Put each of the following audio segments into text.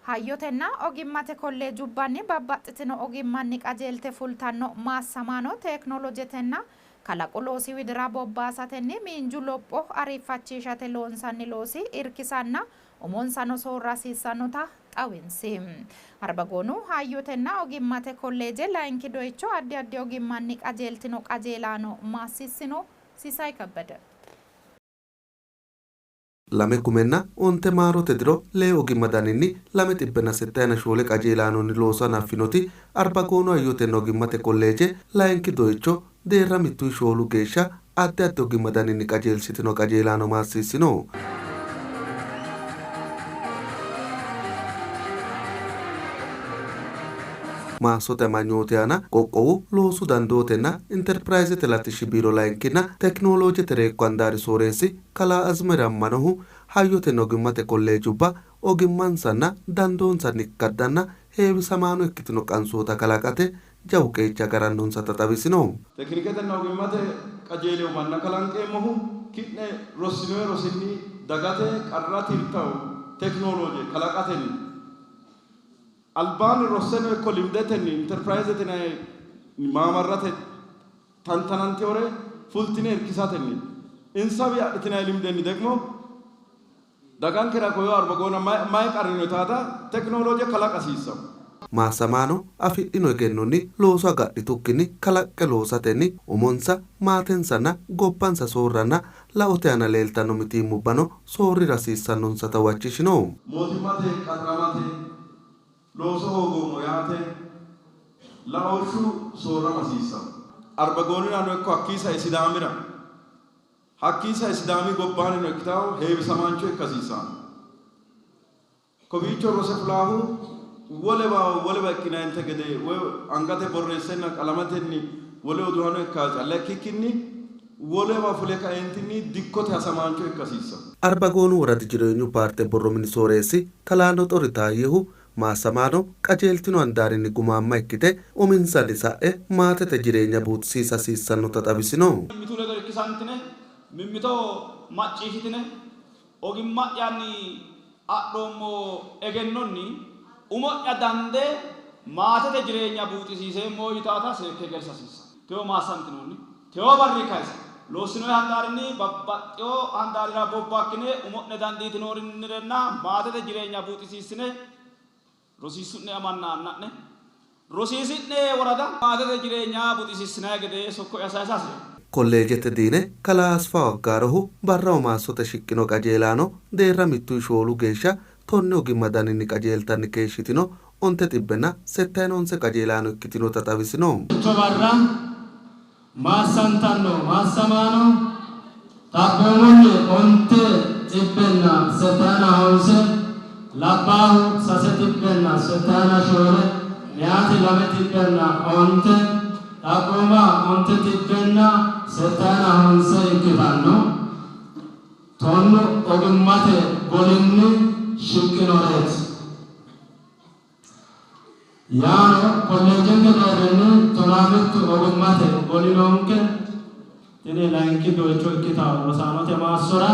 Hayyotenna ogimmate kolleejubbanni babbaxxitino ogimmanni qajeelte fultanno maassamaano tekinolojetenna kalaqu loosi widira bobbaasatenni miinju lopho ariiffachiishate loonsanni loosi irkisanna umonsano soorra hasiissannota xawinsi. Arbagoonu hayyotenna ogimmate kolleeje layinki doyicho addi addi ogimmanni qajeeltino qajeelaano maassiissino. Sisay Kebbede. 2009 maarote diro lee ogimma daninni 274 qajeelaanonni looso hanaffinoti Arbagoonu hayyotenna ogimmate kolleeje layinki doyicho deerra 1-4 geeshsha addi addi ogimma daninni qajeelsitino qajeelaano maassiissino. Maassote amanyooti aana qoqqowu loosu dandootenna interpirayizete latishshi biiro layinkinna tekinoloojete reekko handaari sooreessi kalaa Azimeri Ammanohu hayyotenna ogimmate kolleejubba ogimmansanna dandoonsanni ikkaddanna heewisamaano ikkitino qansoota kalaqate jawu qeechi agarannonsata xawisino. Tekiniketenna ogimmate qajeelino manna kalanqeemmohu ki'ne rossinoyi rosinni dagate qarra tirtawo tekinolooje kalaqatenni albaanni rosseno ikko limdetenni interpirayizete yinanni maamarrate tantanantinore fultine irkisatenni insawi adhitinanni limdenni degmo dagankera koyo Arbagoona mayi qarri no yitaata tekinolooje kalaqa hasiissanno. Maassamaano afidhino egennonni looso agadhitukkinni kalaqqe loosatenni umonsa, maatensanna gobbansa soorranna laote aana leeltanno mitiimmubbano soorrira hasiissannonsata huwachishino. Mootimmate qaxaramate looso hoogoommo yaate laooshshu soorrama hasiissanno. Arbagoonirano ikko hakkii sae Sidaamira, hakkii sae Sidaami gobbaannino ikkitawo heewisamaancho ikka hasiissanno. Kowiicho rose fulaahu wolewa wolewa ikkinanninte gede woy angate borreessenna qalamatenni wole uduunno ikka calla ikkikkinni wolewa fule kaeentinni dikkote hasamaancho ikka hasiissanno. Arbagoonu woradi jireenyu paarte borro mini sooreessi kalaa Noxxori Taayyehu maassamaano qajeeltino handaarinni gumaamma ikkite uminsanni sa'e maatete jireenya buuxisiisa hasiissannota xawisino. Mimmitu ledo irkisantine, mimmito macciishshitine, ogimma'yanni adhoommo egennonni umo'ya dandee maatete jireenya buuxisiiseemmo yitaata seekke hegersa hasiissanno. Tewo maassantinoonni. Tewo barri kayse loossinoonni handaarinni babbaxxino handaarira bobbakkine umo'ne dandiitinorinnirenna maatete jireenya buuxisiissine rosiissu'ne amanna anna'ne rosiisi'ne worada maatete jireenya buuxisiissinanni gede sokko'ya saysa hasi'reemmo. Kolleejete diine kalaa Asfaw Aggaarohu barraho maassote shiqqino qajeelaano deerra 1-4 geeshsha 10 ogimma daninni qajeeltanni keeshshitino 979 qajeelaano ikkitinota xawisino. Techo barra maassantanno maassamaano xaphoomunni 979, labbaahu 674, meyaati 209, xaphooma 979 ikkitanno. 10 ogimmate golinni shiqqinoreeti. Yaano kolleejenke deerrinni 12 ogimmate goli noonke. Tini layinki doycho ikkitanno rosaanote maassora.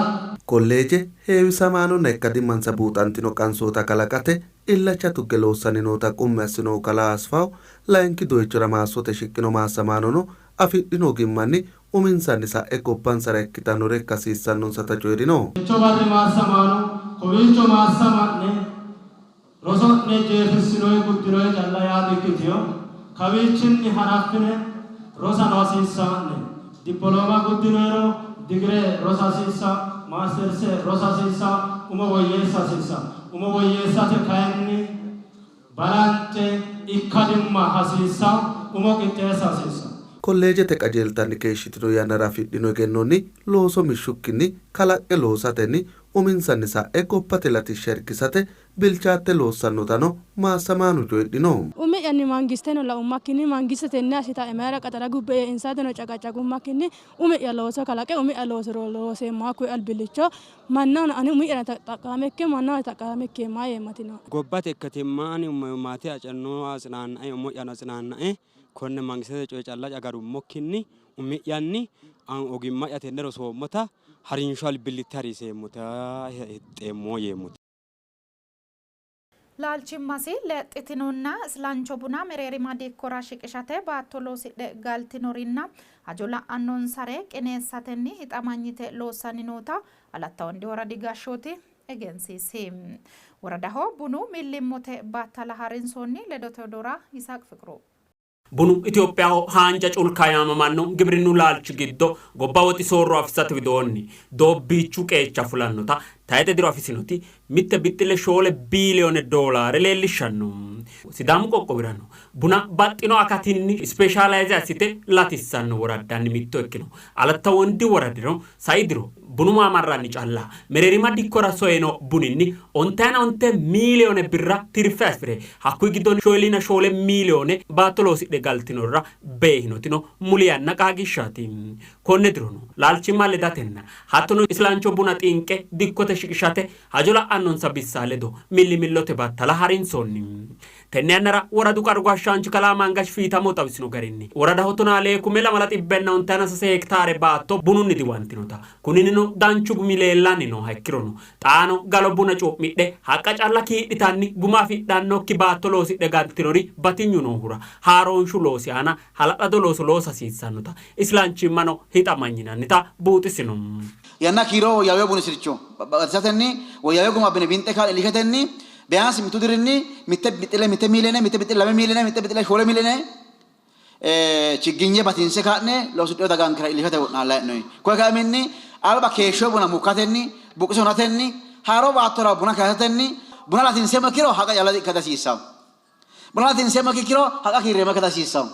Kolleeje heewisamaanonna ikkadimmansa buuxantino qansoota kalaqate illacha tugge loossanni noota qummi assinohu kalaa Asfaw, layinki doychora maassote shiqqino maassamaanono afidhino ogimmanni uminsanni sa'e gobbansara ikkitannore ikka hasiissannonsata coyi'rino. Techo barri maassamaano kowiicho maassama'ne roso'ne jeefissinoyi guddinoyi calla yaa dikkitino. Kawiichinni hanaffine rosano hasiissa'ne. Dippolooma guddinoyiro digire rosa hasiissa, maasterse rosa hasiissa, umo woyyeessa hasiissa. Umo woyyeessate kayinni balanxe ikkadimma hasiissa, umo qixxeessa hasiissa. Kolleejete qajeeltanni keeshshitino yannara afidhino egennonni looso mishshukkinni kalaqqe loosatenni uminsanni sa'e gobbate latishsha irkisate bilchaatte loossannotano maassamaano coyidhino. Umi'yanni mangisteno laummakkinni mangiste tenne assitae mayira qaxara gubbe yee insateno caqacaqummakkinni umi'ya looso kalaqe umi'ya looso looseemmo. Hakkuyi albillicho mannahono ani umi'yara xaqqame ikke mannahono xaqqame ikkeemma yeemmati nooe. Gobbate ikkatimma ani maate acanno atsinaannae umo'yano atsinaannae konne mangistete coye calla agarummokkinni umi'yanni ogimma'ya tenne rosoommota harinsho albillitte hariseemmota hexxeemmo yeemmote. Laalchimmasi lexxitinonna islancho buna mereerima dikkora shiqishate baatto loosidhe galtinorinna hajo la'annonsare qineessatenni hixamanyite loossanni noota Alatta Wondi Woradi gashshooti egensiisi. Woradaho bunu millimmote battala harinsoonni. Ledo Tewodoora Yisaaq Fiqru. Bunu Itophiyaho haanja culka yaamamanno gibrinnu laalchi giddo gobba woxi soorro afisate widoonni doobbiichu qeecha fulannota tayxe diro afisinoti mitte bixxille 4 biiliyoone doolaare leellishshanno. Sidaamu qoqqowirano buna baxxino akatinni ispeeshaalayize assite latissanno woraddanni mitto ikkino Alatta Wondi woradino sai diro bunu maamarranni calla mereerima dikkora soyino buninni 55 miiliyoone birra tirfe afi're hakkuyi giddonni 4 miiliyoone baatto loosidhe galtinorira beehinotino muli yanna qaagiishshaati. Konne dirono laalchimma ledatenna hattono islancho buna xinqe dikkote shiqishate hajo la'annonsa bissa ledo millimillote battala harinsoonni. Tenne yannara woradu qaru gashshaanchi kalaa Mangash Fiitamo xawisino garinni, woradaho 123 hektaare baatto bununni diwantinota, kunninnino danchu gumi leellanni nooha ikkirono, xaano galo buna cu'midhe haqqa calla kiidhitanni guma afidhannokki baatto loosidhe galtinori batinyu noohura haaroonshu loosi aana hala'lado looso loosa hasiissannota, islanchimmano hixamanyinannita buuxisino. Yanna kiiro woyyaawino buni sircho batisatenni, woyyaawino guma abbine winxe kaa'le iillishatenni Biyaansi mittu dirinni mitte bixxille mitte miiliine, mitte bixxille lame miiliine, mitte bixxille shoole miiliine chigginye batinse ka'ne loosidhino dagankera iillishate wo'naallayi hee'noonni. Koye kaiminni alba keeshsho buna mukkatenni, buqqise hunatenni, haaro baattora buna kayisatenni buna latinseemmo ikkiro haqa calla ikka dihasiissanno. Buna latinseemmo ikkiro haqa kiirreemmo ikka dihasiissanno.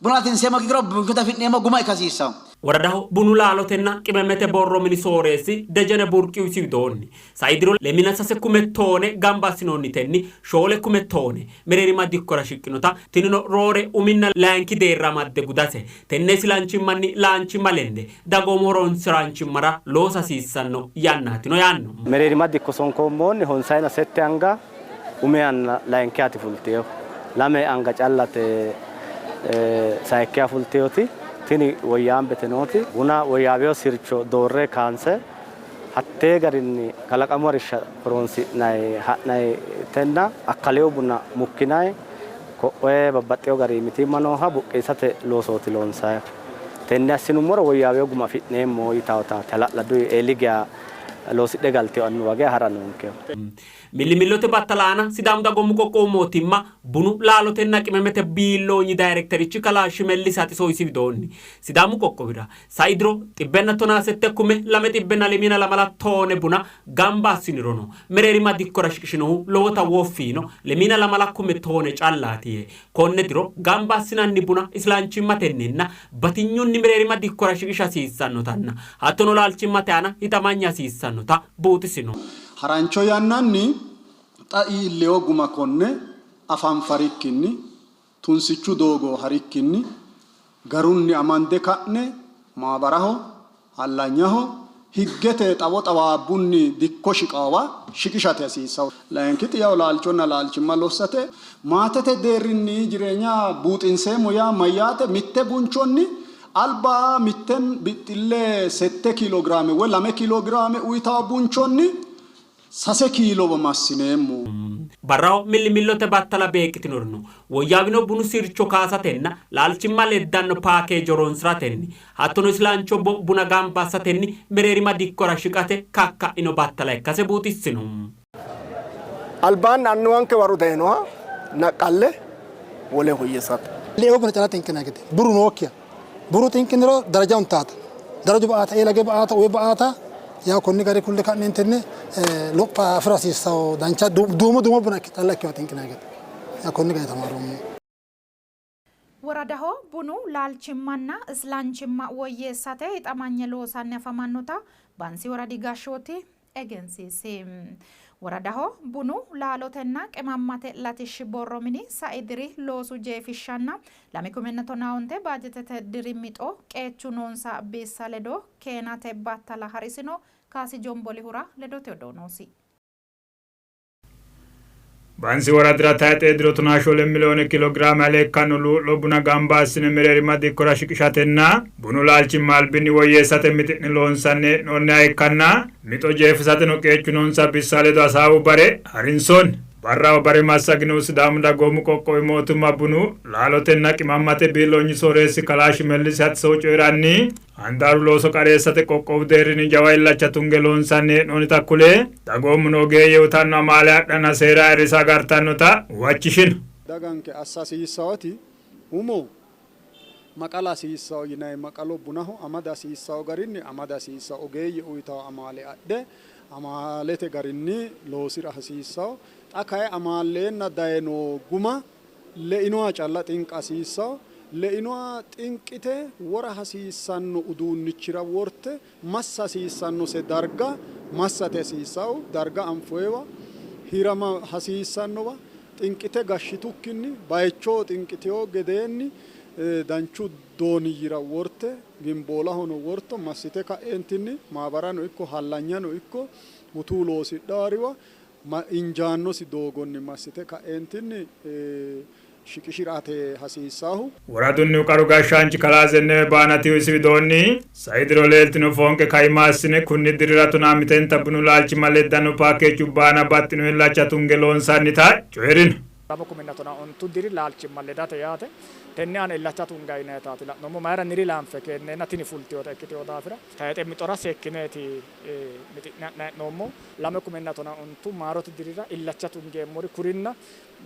Buna latinseemmo ikkiro bunchote afi'neemmo guma ikka hasiissanno. Woradaho bunu laalotenna qimemete borro mini sooreessi Dejene Burqiu isi widoonni, sai diro lemina sase kume toone gamba assinoonnitenni 4 kume toone mereerima dikkora shiqqinota, tinino roore uminna layinki deerra amadde gudase tenne isilanchimmanni laanchimma lende dagoomu horonsi'raanchimmara loosa hasiissanno yannaatino yaanno. Mereerima dikko sonkoommoonni honsayina sette anga umihanna layinkihaati fultinohu. Lame anga callate sayikkiha fultinoti tini woyyaambete nooti. Buna woyyaawino sircho doorre kaanse hattee garinni kalaqamu harishsha horonsi'nanni ha'nannitenna akkaleyo buna mukkinanni ko'oe babbaxxino garinni mitiimma nooha buqqisate loosooti loonsannihu. Tenne assinummoro woyyaawino guma afi'neemmo yitawootaati hala'ladu eeli geya loosidhe galtino annuwa geya ha'ra noonkehu. Millimillote battala aana Sidaamu Dagoomu Qoqqowu Mootimma Bunu Laalotenna Qimemete Biilloonyi Dayrekterichi Kalaa Shimellis Haxiso isi widoonni, Sidaamu qoqqowira sai diro xibbenna tonaa sette kume lame xibbenna lemiina lamala toone buna gamba assinirono mereerima dikkora shiqishinohu lowota woffi yiino lemiina lamala kume toone callaati yee, konne diro gamba assinanni buna islanchimmatenninna batinyunni mereerima dikkora shiqisha hasiissannotanna hattono laalchimmate aana hixamanya hasiissannota buuxisino. Harancho yannanni xa iillewo guma konne afanfarikkinni, tunsichu doogo harikkinni garunni amande ka'ne maabaraho, hallanyaho, higgete xawo xawaabbunni dikko shiqaawa shiqishate hasiissanno. Layinkiti yawo laalchonna laalchimma lossate. Maatete deerrinni jireenya buuxinseemmo yaa mayyaate? Mitte bunchonni alba mitte bixxille sette kiilogiraame woy lame kiilogiraame uytanno bunchonni sase kiilo massineemmo. Barraho millimillote battala beeqqitinorino woyyaawino bunu sircho kaasatenna laalchimma leddanno paakeeje horonsi'ratenni hattono islancho buna gamba assatenni mereerima dikkora shiqate kakka'ino battala ikkase buuxissino. Albaanni annuwanke waro dayinoha naqqalle wole woyyeessate. Leewo buna calla xinqinanni gede buru nookkiha buru xinqiniro daraja huntaata daraju ba''aata eelage ba''aata uwe ba''aata yaa konni gari kulle ka'neentinni lopha afi'ra hasiissanno dancha duumo duumo buna calla ikkinoha xinqinanni gede yaa konni gari tamaaroommo. Woradaho bunu laalchimmanna islanchimma woyyeessate hixamanye loosanni afamannota Bansi woradi gashshooti egensiisi. Woradaho bunu laalotenna qimammate latishshi borro mini sai diri loosu jeefishshanna 2015 baajetete diri mixo qeechu noonsa bissa ledo keenate battala harisino. Kaasi Jombolihura ledote odoo noosi. Bansi woradira tayxe diro 14 miliyoone kiiloogiraame ale ikkanno luu'lo buna gamba assine mereerima dikkora shiqishatenna bunu laalchimma albinni woyyeessate mixi'ne loonsanni hee'noonniha ikkanna mixo jeefisateno qeechu noonsa bissa ledo hasaawu bare harinsoonni. Barraho bare massaginohu Sidaamu Dagoomu Qoqqowi Mootimma Bunu, Laalotenna Qimammate Biilloonyi Sooreessi Kalaa Shimellis Hatisohu coyi'ranni, handaaru looso qareessate qoqqowu deerrinni jawa illacha tunge loonsanni hee'noonnita kule, dagoomuno ogeeyye uyitanno amaale adhanna seera ayirrisa agartannota huwachishino. Daganke assa hasiissawoti umo maqala hasiissawo yinanni maqalo bunaho amada hasiissawo garinni amada hasiissawo, ogeeyye uyitawo amaale adhe amaalete garinni loosira hasiissawo. Xa kayi amaalleenna daye noo guma leinoha calla xinqa hasiissawo. Leinoha xinqite wora hasiissanno uduunnichira worte massa hasiissannose darga massate hasiissawo. Darga anfoyiwa hirama hasiissannowa xinqite gashshitukkinni bayichoho xinqitewo gedeenni danchu dooniyyira worte gimboolahono worto massite ka'eentinni maabarano ikko hallanyano ikko gutuu loosidhaworiwa injaannosi doogonni massite ka'eentinni shiqishi'rate hasiissaahu. Woradunnihu qaru gashshaanchi kalaa Zennebe Baanatihu isi widoonni, sai diro leeltino foonqe kaima assine kunni dirira tonaa mitenta bunu laalchimma leddanno paakeejubba aana baxxino illacha tunge loonsannita coyi'rino. 2015 diri laalchimma ledate yaate tenne aana illacha tunganni yinannitaati la'noommo. Mayira niri laanfe keenneenna tini fultinota ikkitino daafira tayixe mixora seekkineeti mixi'ne ha'nanni hee'noommo. 2015 maarote dirira illacha tungeemmori kurinna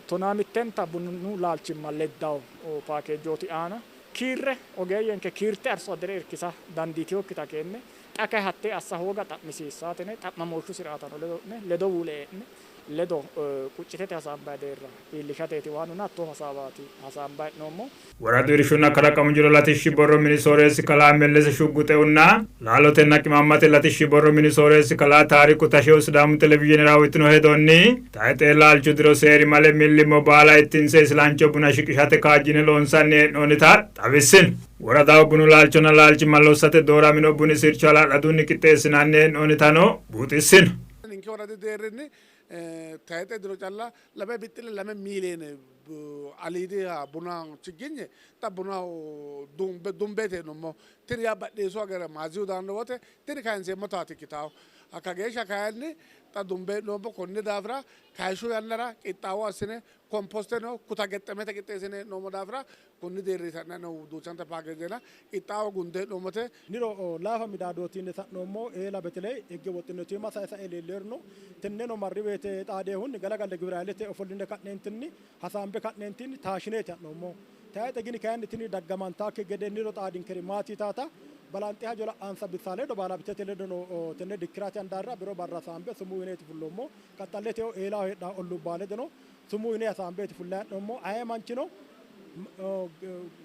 tonaa mittenta bunu laalchimma leddawo paakeejooti aana kiirre ogeeyyenke kiirte arso addere irkisa dandiitinokkita keenne xa kayi hattee assa hooga xa'misiissaatene xa'mamooshshu siraatano ledo'ne ledo wule e'ne ledo quccitete hasaambanni deerra iillishateeti waanuna hattoo hasaawaati hasaambanni hee'noommo. Woradu Irshunna Kalaqamu Jiro Latishshi Borro Mini Sooreessi Kalaa Mellese Shugguxehunna Laalotenna Qimammate Latishshi Borro Mini Sooreessi Kalaa Taariku Tashehu Sidaamu Televizhiinera uytino hedonni, tayxee laalchu diro seerimale millimmo baala ittinse isilancho buna shiqishate kaajjine loonsanni hee'noonnita xawissino. Woradaho bunu laalchonna laalchimma lossate dooramino buni sircho hala'ladunni qixxeessinanni hee'noonnitano buuxissino. Ninke woradi deerrinni tayxe diro calla lame bixxille lame miiliyeene aliidiha buna chigginye xa bunaho dumbe dumbeete hee'noommo. Tini yaa badheessu agara maaziyu daanno wote tini kayinseemmotaati ikkitawo. Hakka geeshsha kayinni xa dumbe hee'noommo. Konni daafira kayishshu yannara qixxaawo assine komposteno kuta gexxemete qixxeessine hee'noommo daafira konni deerri sa'nanni duuchanta paakeejena qixxaawo gunde hee'noommote. Niro laafa midaadooti sa'noommo eela beteley higge woxxinotiima sae sae leelleerno tenneno marri woyte xaadeehunni galagalle gibirahilete ofolline ka'neentinni hasaambe ka'neentinni taashineeti ha'noommo. Tayxe gini kayinni tini daggamantaakki gede niro xaadinkeri maati yitaata balanxe hajo la'ansa bissa ledo baalabitete ledono tenne dikkirate handaarira biro barra hasaambe sumuu yineeti fulloommo. Qaxxallete eelaho heedhanno olluubba ledono sumuu yine hasaambeeti fullayi hee'noommo. Aye manchino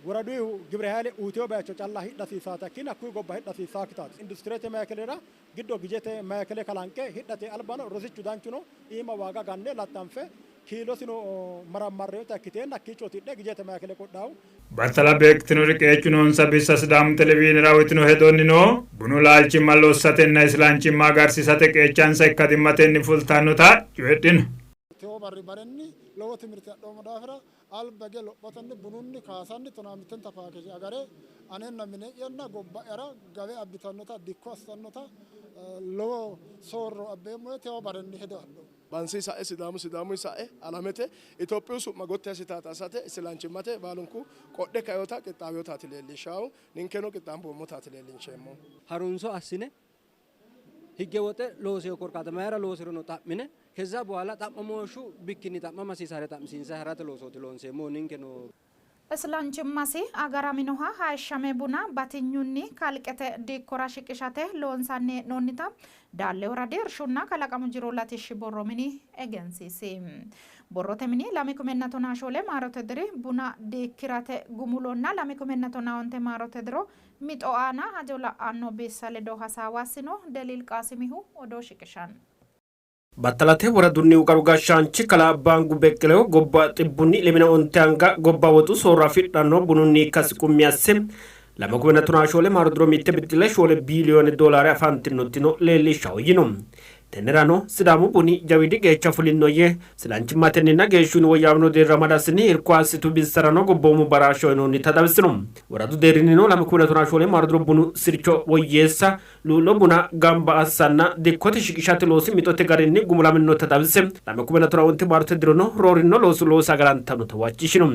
woraduyihu gibire hayile uyitewo bayicho calla hidha hasiissaata ikkinnina hakkuyi gobba hidha hasiissaakkitaati. Industirete mayikelera giddo gijete mayikele kalanqe hidhate albano rosichu danchuno iima waaga ganne laxxanfe kiilosino marammarrewota ikkiteenna hakkiichooti hidhe gijete mayikele qodhaahu. Battala beeqqitinori qeechu noonsa bissa Sidaamu Televizhiinera uytino hedonnino bunu laalchimma lossatenna isilanchimma agarsiisate qeechansa ikkadimmatenni fultannota coyidhino. Tewo barri barenni lowo timirte adhoommo daafira alba hige lophotenni bununni kaasanni tonaa mittenta paakeje agare anenna mine'yanna gobba'yara gawe abbitannota dikko assitannota lowo soorro abbeemmo yee tewo barenni hedo adhoommo. Bansi sa'e Sidaamu Sidaamuy sa'e alamete Itophiyu su'ma gotti assitaata assate isilanchimmate baalunku qodhe kainota qixxaaweyotaati leellishshaahu, ninkeno qixxaamboommotaati leellinsheemmohu. Harunso assine higge woxe loosino korkaata mayira loosirono xa'mine kezza bohala xa'mamooshshu bikkinni xa'mama hasiisare xa'misiinsayi harate loosooti loonseemmohu ninkeno. Islanchimmasi agaraminoha hayishshame buna batinyunni kalqete dikkora shiqishate loonsanni hee'noonnita Daalle Woradi Irshunna Kalaqamu Jiro Latishshi Borro Mini egensiisi. Borrote mini lame kumenna tonaa shoole maarote diri buna dikkirate gumulonna lame kumenna tonaa onte maarote diro mixo aana hajo la'anno bissa ledo hasaawa assino. Deliil Qaasimihu odoo shiqishanno. Battalate woradunnihu qaru gashshaanchi kalaa Baangu Beqqelehu gobba xibbunni lemina onte anga gobba woxu soorro afidhanno bununni ikkasi qummi asse lame kumenna tonaa shoole maaro diro mitte bixxille shoole biiliyoone doolaare afantinotino leellishshaho yino. Tennerano Sidaamu buni jawiidi qeecha fulinno yee silanchimmatenninna geeshshunni woyyaawino deerra amadasinni irko assitu bissarano gobboomu baraarsha uyinoonnita xawisino. Woradu deerrinnino lame kumenna tonaa shoole maaro diro bunu sircho woyyeessa Luulo buna gamba assanna dikkote shiqishate loosi mixote garinni gumulaminota xawise, 2015 maarote dirono roorino loosu loosa agarantannota huwachishino.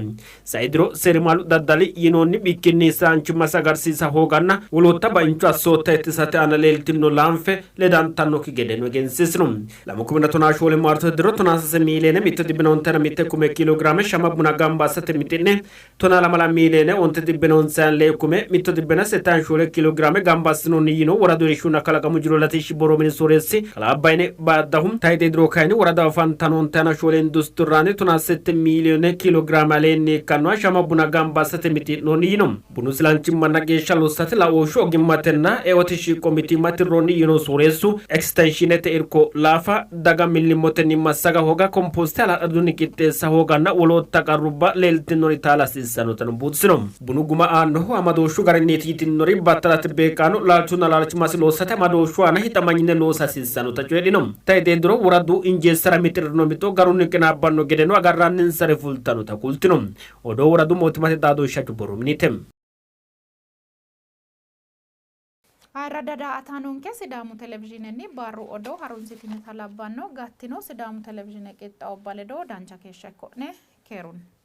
Sai diro seerimalu daddali yinoonni bikkinni isilanchimmasi agarsiisa hooganna wolootta baincho assootta ittisate aana leeltino laanfe ledantannokki gedeno egensiisino. 2014 maarote diro 13 miiliyoone 191 kume kiiloogiraame shama buna gamba assate mixi'ne 12 miiliyoone 905 kume 174 kiiloogiraame gamba assinoonni yino woradu Irshunna kalaqamu jiro latishshi borro mini sooreessi kalaa Abbayne Baaddahu. Tayxe diro kayinni woradaho afantanno 94 industirranni 18 miiliyoone kiiloogiraame aleenni ikkannoha shama buna gamba assate mixi'noonni yino. Bunu silanchimmanna geeshsha lossate laooshshu ogimmatenna eote shiqqo mitiimma tirroonni yino sooreessu, ekistenshiinete irko laafa, daga millimmotenni massaga hooga, komposte hala'ladunni qixxeessa hooganna wolootta qarrubba leeltinori taala hasiissannotano buuxisino. Bunu guma aannohu amadooshshu garinniiti yitinnori battalate beeqqaano, laalchunna laalchimmasi lossate amadooshshu aana hixamanyine loosa hasiissannota coyidhino. Tayxe diro woradu injeessara mixirino mixo garunni qinaabbanno gedeno agarranninsare fultannota kultino. Odoo woradu mootimmate xaadooshshu borro minite. Ayirradda daa''ataanonke Sidaamu Televizhiinenni barru odoo harunsitinita labbanno. Gattino Sidaamu Televizhiine qixxaawubba ledo dancha keeshsha ikko'ne. Keerunni.